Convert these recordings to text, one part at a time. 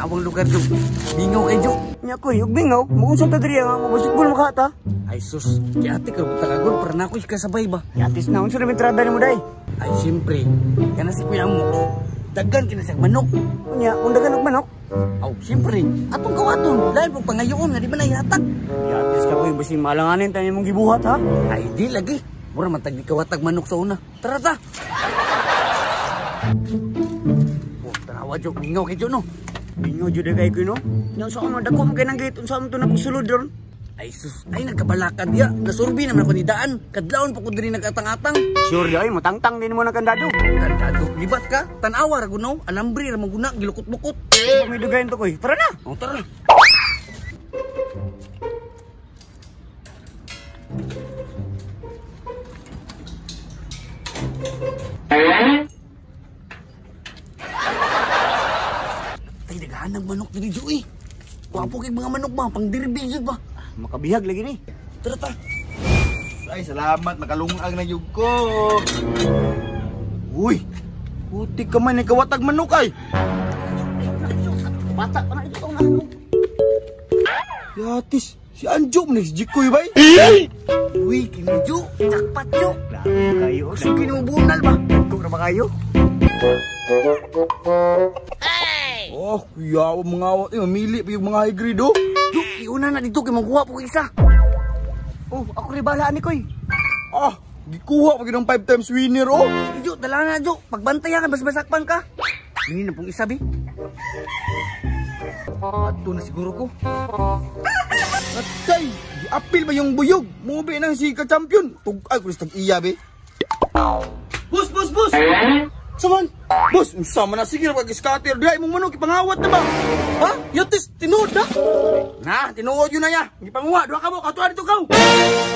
Tanawang lugar, Jo. Mingaw kay Jo. Nya koy, ug mingaw, muunsa ta diri nga mabasketball makata. Ay sus, kay ate ka tagagon para na ako kasabay ba. Yatis na unsa na entrada nimo day? Ay siyempre, kana si Kuya mo. Daggan kina siyang manok. Unya, kung daghan og manok. Aw, siyempre, atong kawaton, lain pong pangayoon nga di ba naihatag. Yatis ka koy, basin malanganin tayo mong gibuhat ha. Ay di lagi. Mura man tag gikawatag manok sa una. Tara ta. Oh, tanawa Jo, mingaw kay Jo no. Mingaw jud kay koy no. Nya unsa man dako man kay nang gate, unsa man to na pagsulod ron? Ay sus, ay nagkabalakad diya. Nasurbi naman ako ni daan. Kadlawon pa ko diri nagatang-atang. Sure ay motangtang din mo ng kandado. Kandado, libat ka. Tanawa ra gunaw, alambre ra maguna, gilukot-lukot. May dugayan to koy. Tara na. Oh, tara. Tay daghan ng manok diri Jo eh. Wapo kay mga manok ba, pang derby jud ba. Makabihag lagi ni. Tara ta. Ay, salamat. Nakalungag na yug ko. Uy, putik ka man. Ikawatag manok ay. Bata pa na ito ang ano. Yatis, si Anjo man si Jikoy bay. Uy, kini Jo, jackpot Jo. Kayo, Sige ni mo bunal ba? Ko na ba kayo? Oh, kuya, mga awat eh, mamili pa yung mga high grade oh. Jo, iuna na dito kay mangkuha po isa. Oh, ako rin balaan ni koy. Ah, gikuha pa gyud ang 5 times winner oh. Jo, dala na Jo. Pagbantay ka, basbasakpan ka. Ini na pong isa bi. Ato na siguro ko. Atay, giapil ba yung buyog? Mubi nang si ka-champion. Tug-ay ko tag iya be. Bus, bus, bus. Saman? Bus, unsa man na sige pag scatter diha imong manok ipangawat na ba? Ha? Yatis tinuod na? Na, tinuod yun na ya. Gipanguha duha ka mo katuan dito kaw.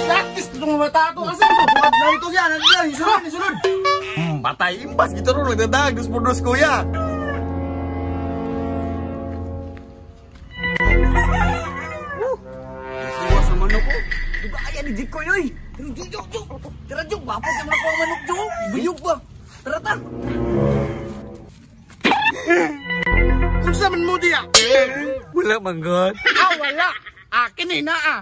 Yatis itong mata ato kasi ito. Na dito siya, na dito, isulod, isulod. Patay impas gito ron nagdadag dos por dos kuya. Kuha sa manok ko. Dugaya ni Jikoy oy. Jo, Jo, Jo. Tara Jo, gwapo kay mga kuha manok Jo. Buyog ba? Tara ta. Unsa man mo diya? Wala man god. Ah, wala. Akin eh na ah.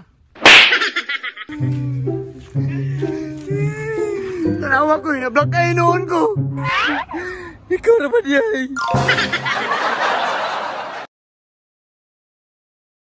Tanawa ko, na-block kayo noon ko. Ikaw na ba diya eh?